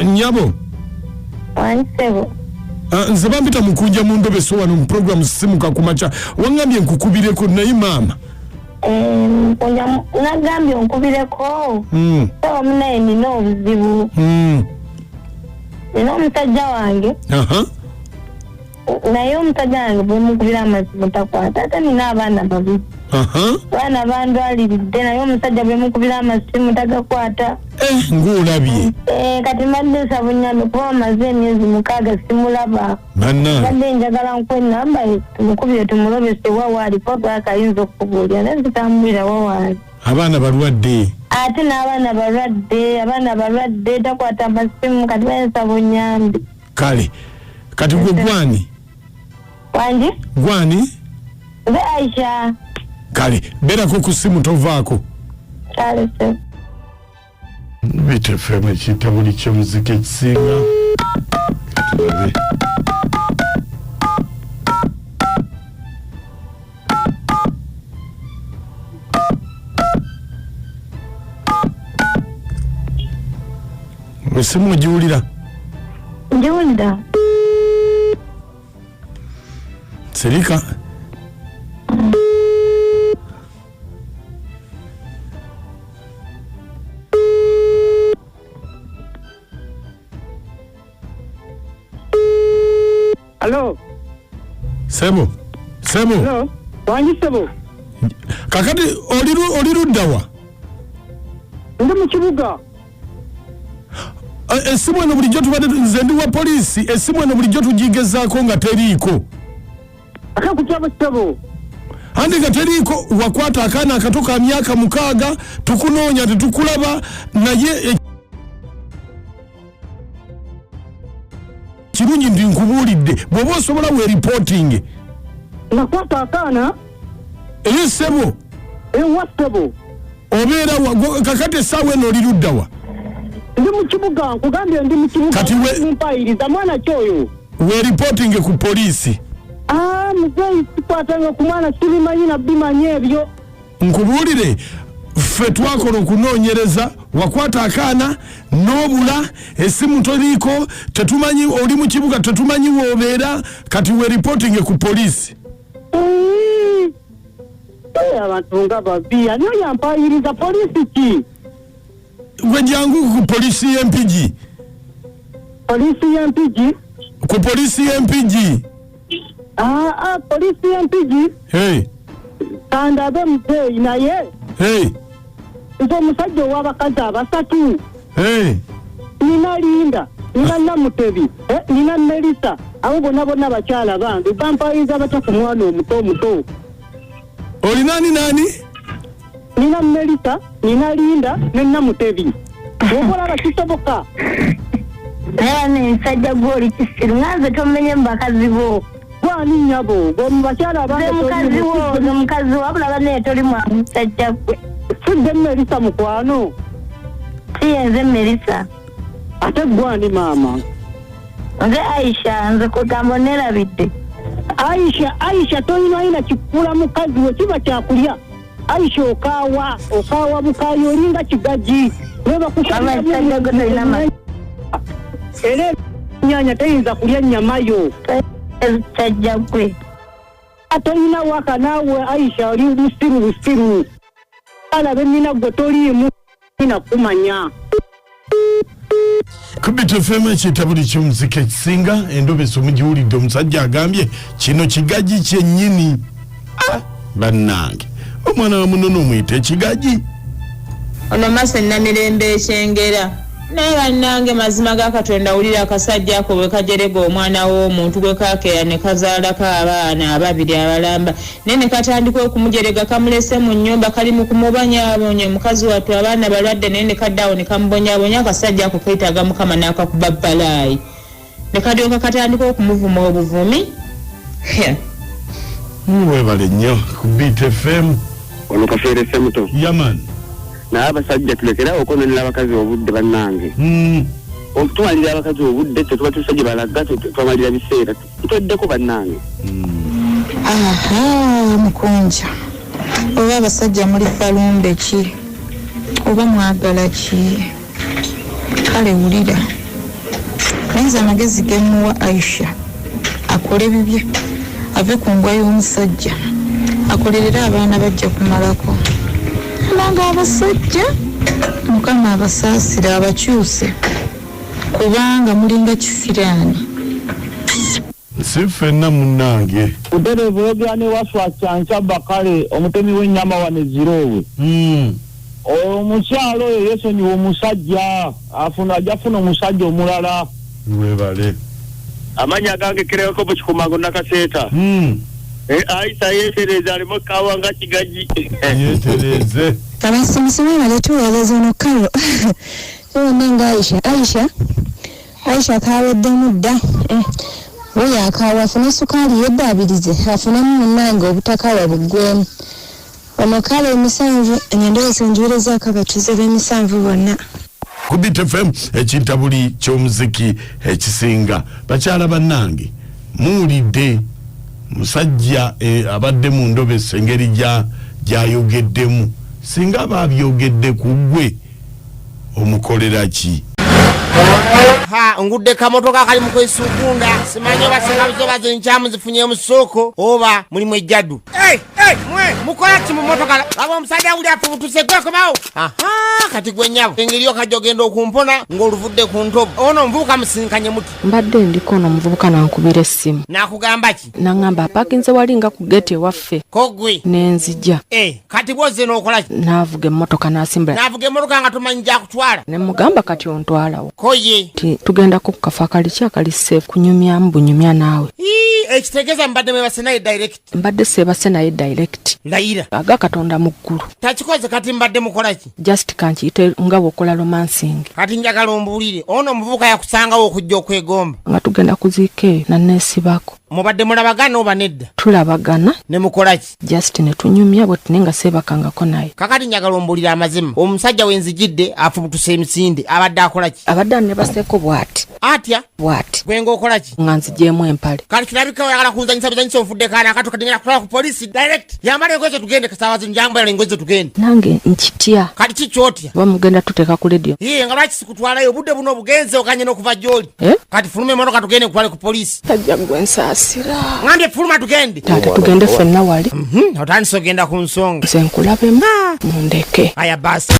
Nyabo. Wansebo. Nze bampita mukunja mu ndobeso wano mu program Sisimuka Kumakya. Wangambye nkukubireko naye maama. Eh, mukunja nagambye onkubireko. Sebo munaye nina obuzibu. Nina omusajja wange. Naye omusajja wange bwemukubira amasimu takwata, ate nina abaana babiri. Abaana bandwaliridde naye omusajja bwemukubira amasimu tagakwata. Ng'olabye. Kati mbadde nsaba onnyambe kuba amaze emyezi 6 simulaba. Bannange. Mbadde njagala nkuwe ennamba ye tumukubire tumulobese wa waali kuba gwaka ayinza okukubuulira naye nze tambulira wa waali. Abaana balwadde. Ate n'abaana balwadde, abaana balwadde takwata amasimu kati mbadde nsaba onnyambe. Kale kati gwe gwani? Wangi? Gwani? Nze Aisha. Kale beerako ku ssimu tovaako. Kale ssebo. Beat FM ekiyita buli ky'omuziki ekisinga. Tulabe. Esimu ogiwulira? Ngiwulira. Sirika. Hello. Sebo. Sebo. Hello. Wangi sebo. Kakati oli ludda wa? Ndi mu kibuga. Esimu eno bulijjo tubadde nze ndi wa poliisi, esimu eno bulijjo tugigezaako nga teriiko. Ate kukyabo ssebo. Anti nga teriiko, wakwata akaana akato ka myaka 6, tukunoonya tetukulaba, naye kirungi nti nkubuulidde, bw'oba osobola we reporting. Nakwata akaana? Ssebo. Ewa ssebo. Obeera wa, kakati essaawa eno oli ludda wa? Ndi mu kibuga, nkugambye ndi mu kibuga. Kati we Mpayiriza mwana ki oyo? We reporting ku poliisi. Muzeeyi sikwatanga ku mwana, sibimanyi na bimanyi ebyo. Nkubuulire, ffe twakola okunoonyereza, wakwata akaana n'obula, essimu toriiko, tetumanyi oli mu kibuga, tetumanyi w'obeera, kati we reporting ku poliisi. Abantu nga babi, ani oyo ampayiriza poliisi ki? Gwe jangu ku poliisi y'Empigi. Poliisi y'Empigi? Ku poliisi y'Empigi. Poliisi y'Empigi? Hey. Kandabe muzeeyi naye. Hey. Nze omusajja ow'abakazi abasatu. Hey. Nina Linda, nina Namutebi, nina Melissa, abo bonna bonna bakyala bange, bampayiriza batya ku mwana omuto omuto? Oli nani nani? Nina Melissa, nina Linda ne Namutebi. Bw'oba olaba kisoboka. Naye bano ensajja gwe oli kisiru, nga nze tomenye mu bakazi bo. Gwani nnyabo, gwe mu bakyala abange Nze toli mukazi wo, mu- nze mukazi wo, wabula bannaye toli mwangu musajja gwe. Si gwe Melissa mukwano? Si ye nze Melissa. Ate gwani maama? Nze Aisha, nze kugamba oneerabidde. Aisha, Aisha tolina ayina kikula mukazi we kiba kyakulya. Aisha okaawa, okaawa bukaayi olinga kigaji. Naye bakusalira Mama, ekisajja gwe tolina ma- Era ennyanya teyinza kulya nnyama yo. Ekisajja gwe. Tolina waka naawe Aisha oli musiru busiru. Alabe nnina gwe toliimu nina kumanya. Kubit FM ekyeta buli ky'omuziki ekisinga endobeso mugiwulidde omusajja agambye kino kigaji kyennyini. Bannange omwana wa munono omuyita ekigaji. Ono Mase Namirembe Ekyengera. Naye bannange mazima ga Katonda wulira akasajja ako bwe kajerega omwana w'omuntu gwe kakeera ne kazaalako abaana ababiri abalamba naye ne katandika okumujerega kamulese mu nnyumba kali mu kumubonyaabonya mukazi wattu abaana balwadde naye ne kadda awo ne kamubonyaabonya akasajja ako keetaaga Mukama n'akakuba bbalaayi ne kalyoka katandika okumuvuma obuvumi. Webale nnyo ku Beat FM. Ono Kafeere Semuto. Yaman. Naye abasajja tulekerawo okwononera abakazi obudde bannange. Tumalira abakazi obudde, tetubatuusa gye balaga, tubamalira biseera. Tweddeko bannange. Aha, mukunja, oba abasajja muli falumbe ki, oba mwagala ki? Kale wulira, naye amagezi gemuwa Aisha, akole bibye, ave ku ngwa y'omusajja, akolerere abaana, bajja kumalako. Nanga abasajja, Mukama abasaasire, abakyuse, kubanga mulinga kisiraani. Si ffenna munnange. Butereevu oyogera ne Waswa Kyankya Bakale, omutemi w'ennyama wano e Ziroowe. Omukyalo oyo yeesonyiwa omusajja, afuna, ajja funa omusajja omulala. Webale. Amanya gange Kerewakobo Kikumango Nakaseeta. Aisha yeetereze, alimu kawa nga kigaji. Yeetereze. Abasomesa mwebale tuweereza. Ono Karo yonna nga Aisha, Aisha, Aisha kaweddemu dda. Oyo akaawa afune sukaali yeddaabirize, afunemu munnange obutakawa buggwemu. Ono kale emisanvu endowooza njiwerezaako abatuuze b'emisanvu bonna. Ku Beat FM, ekintabuli ky'omuziki ekisinga. Bakyala bannange, muwulidde musajja abadde mu ndobesa engeri gyayogeddemu. Singa babyogedde ku ggwe, omukolera ki? Ha, ngudde kamotoka kali mu kwesugunda, simanyi oba sengabizo bazinkyamu zifunye mu ssooko oba mulimu ejjaddu. Hey, hey, mwe mukola ki mu motoka? Aba omusajja wuli afubutuse, gwekomawo. Aha, kati gwe nnyabo, engeri yokajja ogenda okumpona ng'oluvudde ku ntobo. Ono omuvubuka musinkanye muti? Mbadde ndiko ono omuvubuka nankubira essimu. N'akugamba ki? Naŋŋamba apaakinze wali nga ku geeti ewaffe. Ko gwe? Nenzija. Eh, kati bwozze n'okola ki? N'avuga emmotoka n'asimbula. N'avuga emmotoka nga tomanyi gyakutwala? Ne mugamba, kati ontwalawo? Ko ye? Ti tugendako ku kafo akali ki, akali safe, kunyumyamu bunyumya naawe. Ii, ekitegeeza mbadde mwebase naye direct? Mbadde seebase naye direct. Layira. Aga Katonda mu ggulu. Takikoze. Kati mbadde mukola ki? Just kankiyite nga bw'okola romancing. Kati njagala ombuulire, ono omuvubuka yakusangawo okujja okwegomba? Nga tugenda kuziika eyo, naneesibako. Mubadde mulabagana oba nedda? Tulabagana. Ne mukola ki? Just ne tunyumya bwe tune nga seebakangako naye. Kakati njagala ombuulire amazima, omusajja wenzijidde afubutuse emisinde, abadde akola ki? Abadde anebaseeko bw'ati. Atya? Bw'ati. Gwe ng'okola ki? Nga nzigyemu empale. Kati kirabika oyagala kunzanyisa bizanyisa, onfudde kaana akato. Kati ngenda kutwala ku polisi direct. Yambala engoye zo tugende, kasaawa zino njambala engoye zo tugende. Nange nkitya. Kati ki kyotya? Oba mugenda tuteeka ku lediyo? Iye, nga lwaki sikutwalayo? Obudde buno obugenze oganye n'okuva gy'oli. Eh? Kati fuluma emotoka tugende nkutwale ku polisi. Tajja gwe, nsaasira. Ngambye fuluma tugende. Taata, tugende ffenna wali. Otandise ogenda ku nsonga. Nze nkulabemu, mundeke. Aya basi.